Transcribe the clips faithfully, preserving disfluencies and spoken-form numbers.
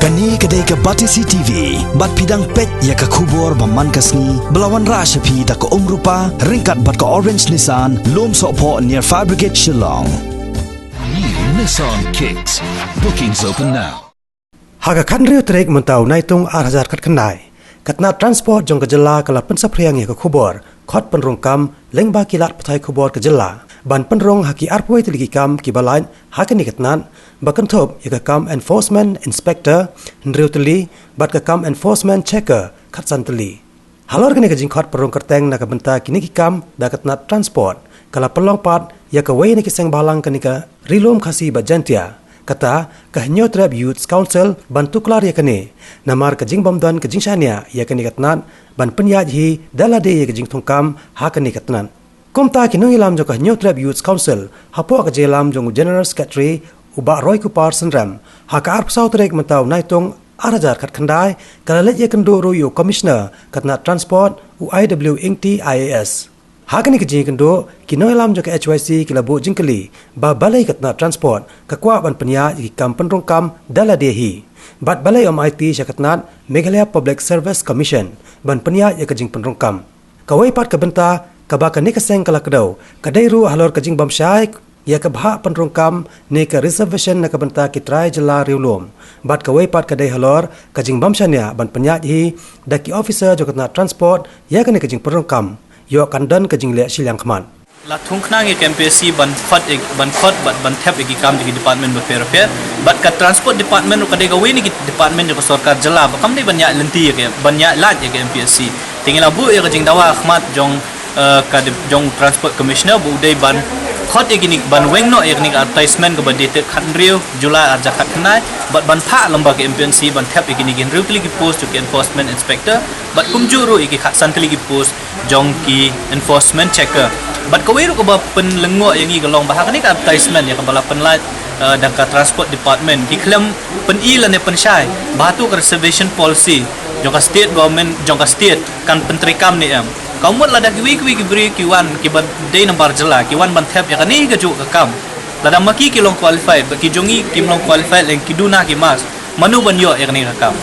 Kane ka dei ka Batesi T V, bad phi dang peit ïa ka khubor ba man ka sngi, ba la wanrah sha phi da ka Umrupa, ryngkat bad ka Orange Nissan, Lumsohphoh near Fire Brigade Shillong. New Nissan Kicks. Bookings open now. Ha ka khathynriew tarik mynta u Naitung ar hajar khatkhyndai, ka tnat transport jong ka jylla ka la pynsaphriang ïa ka khubor khot pynrung kam lyngba ki lad pathai khubor ka jylla ban pynrung ha ki arphew tylli ki kam kiba lait ha kane ka tnat, ba kynthup ïa ka kam Enforcement Inspector hynriew tylli bad ka kam Enforcement Checker khatsan tylli. Halor kane ka jingkhot pynrung kyrteng na ka bynta kine ki kam da ka tnat transport, ka la pynlong pat ïa kawei na ki seng bhalang kane ka Ri Lum Khasi bad Jaiñtia, kata ka Hynñiewtrep Youth Council, ban tuklar ïa kane, namar ka jingbym don ka jingshaniah ïa kane ka tnat ban pynïaid hi da lade ïa ka jingthungkam ha kane ka tnat. Kumta ki nongïalam jong ka Hynñiewtrep Youth Council, hapoh ka jingïalam jong u General Secretary, u Bah Roykupar Synrem, ha ka arphew saw tarik mynta u Naitung ar hajar khatkhyndai, ka la leit ïakynduh ruh ïa u Commissioner ka tnat transport, u I W Ingti I A S. Ha kane ka jingïakynduh, ki nongïalam jong ka H Y C ki la buh jingkylli ba balei ka tnat transport ka kwah ban pynïaid ïa ki kam pynrung kam da lade hi, bad balei ym aiti sha ka tnat Meghalaya Public Service Commission ban pynïaid ïa ka jingpynrung kam. Kawei pat ka bynta kaba kane ka seng ka la kdew ka dei ruh halor ka jingbym shai ïa ka bhah pynrung kam ne ka reservation na ka bynta ki trai jylla riewlum. Bad kawei pat ka dei halor ka jingbym shaniah ban pynïaid hi da ki officer jong ka tnat transport ïa kane ka jingpynrung kam, ïoh kan don ka jingleh shiliang khmat. La thung khnang ïa ka M P S C ban khot ïa, ban khot bad ban thep ïa ki kam jong ki department bapher bapher. Bad ka transport department ruh ka dei kawei na ki department jong ka sorkar jylla ba kam dei ban ïaid lynti ïa ka, ban ïaid lait ïa ka M P S C. Te ngi la buh ïa ka jingdawa khmat jong, eh, ka de-, jong Transport Commissioner ba u dei ban khot ïa kine, ban weng noh ïa kane ka advertisement kaba dated khathynriew July ar hajar khatkhyndai, bad ban phah lyngba ka M P S C ban thep ïa kine ki hynriew tylli ki post jong ki enforcement inspector, bad kumjuh ruh ïa ki khatsan tylli ki post jong ki enforcement checker. Bad kawei ruh kaba pynlyngngoh ïa ngi ka long ba ha kane ka advertisement ïa kaba la pynlait, eh, da ka transport department, ki khlem pyni lane pynshai ba hato ka reservation policy jong ka state government, jong ka state, kan pyntreikam ne em. Ka mut lada kiwei kiwei ki briew ki wan, kiba dei nambar jylla, ki wan ban thep ïa kane kajuh ka kam, lada ma ki ki long qualified, ba ki jong ngi kim long qualified lane ki duna ki marks, mano ban ïoh ïa kane ka kam?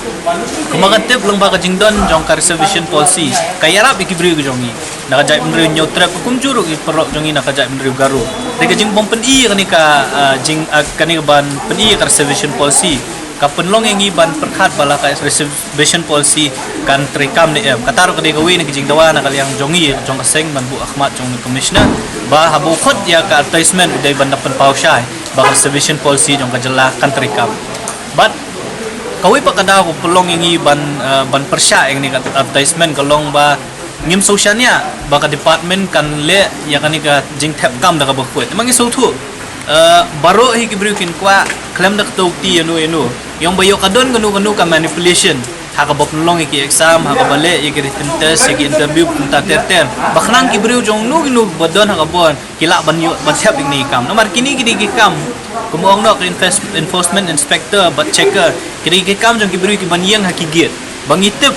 Kumba ngan tip, lyngba ka jingdon jong ka reservation policy, ka ïarap ïa ki briew ki jong ngi na ka jaitbynriew Hynñiewtrep, kumjuh ruh ki paralok jong ngi na ka jaitbynriew Garo. Te ka jingbym pyni ïa kane ka, ah, jing, ah, kane ka ban pyni ïa ka reservation policy, ka pynlong ïa ngi ban pyrkhat ba la ka reservation policy kan treikam ne em. Kata ruh ka dei kawei na ka jingdawa na ka liang jong ngi, jong ka seng, ban buh ha khmat jong u Commissioner, ba haba u khot ïa ka advertisement u dei ban da pynpaw shai ba ka reservation policy jong ka jylla kan treikam. Bad kawei pat ka daw kaba pynlong ïa ngi ban, eh, ban pyrshah ïa kane ka advertisement ka long ba ngim sngewshaniah ba ka department kan leh ïa kane ka jingthep kam da kaba khuid. Namar ngi sngewthuh, eh, baroh hi ki briew kin kwah khlem da kdew kti ïano ïano, ïa ba ïoh ka don kano kano ka manipulation ha kaba pynlong ïa ki exam, ha kaba leh ïa ki written test, ïa ki interview, kumta ter ter, ba khnang ki briew jong no kino ba don ha ka bor ki lah ban ïoh ban thep ïa kine ki kam. Namar kine ki dei ki kam, kumba ong noh ka enforcement inspector bad checker, ki dei ki kam jong ki briew kiban ïeng ha ki gate. Ba ngi tip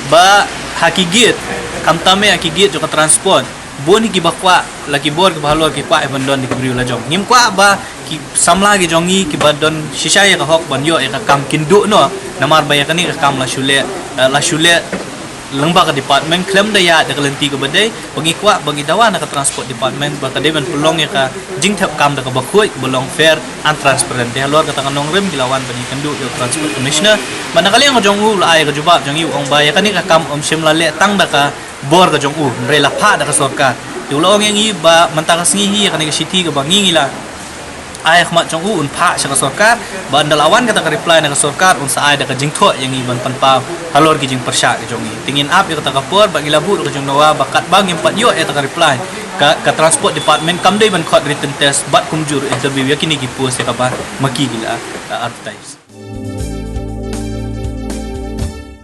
ba ha ki gate, khamtam eh ha ki gate jong ka transport, bun hi kiba kwah, la ki bor kiba halor ki kwah ban don da ki briew lajong. Ngim kwah ba ki samla ki jong ngi kiba don shisha ïa ka hok ban ïoh ïa ka kam kin duh noh namar ba ïa kane ka kam la shu leh, eh, la shu leh lyngba ka department khlem da ïaid da ka lynti kaba dei. Ba ngi kwah, ba ngi dawa na ka transport department ba ka dei ban pynlong ïa ka jingthep kam da kaba khuid, ba long fair and transparent. Te halor kata ka nongrim ngi la wan ban ïakynduh ïa u Transport Commissioner. Bad na ka liang ka jong u u la ai ka jubab jong ngi, u ong ba ïa kane ka kam um shym la leh tang da ka bor ka jong u, hynrei la phah da ka sorkar. Te u la ong ïa ngi ba mynta ka sngi hi ïa kane ka shithi kaba ngi ngi la ai ha khmat jong u un phah sha ka sorkar, ba ynda la wan kata ka reply na ka sorkar un sa ai da ka jingthoh ïa ngi ban pynpaw halor ki jingpyrshah ki jong ngi. Te ngin ap ïa kata ka por, ba ngi la buh ka jingdawa ba katba ngim pat ïoh ïa kata ka reply, ka, ka transport department kam dei ban khot written test bad kumjuh interview ïa kine ki post ïa kaba ma ki ki la, la advertise.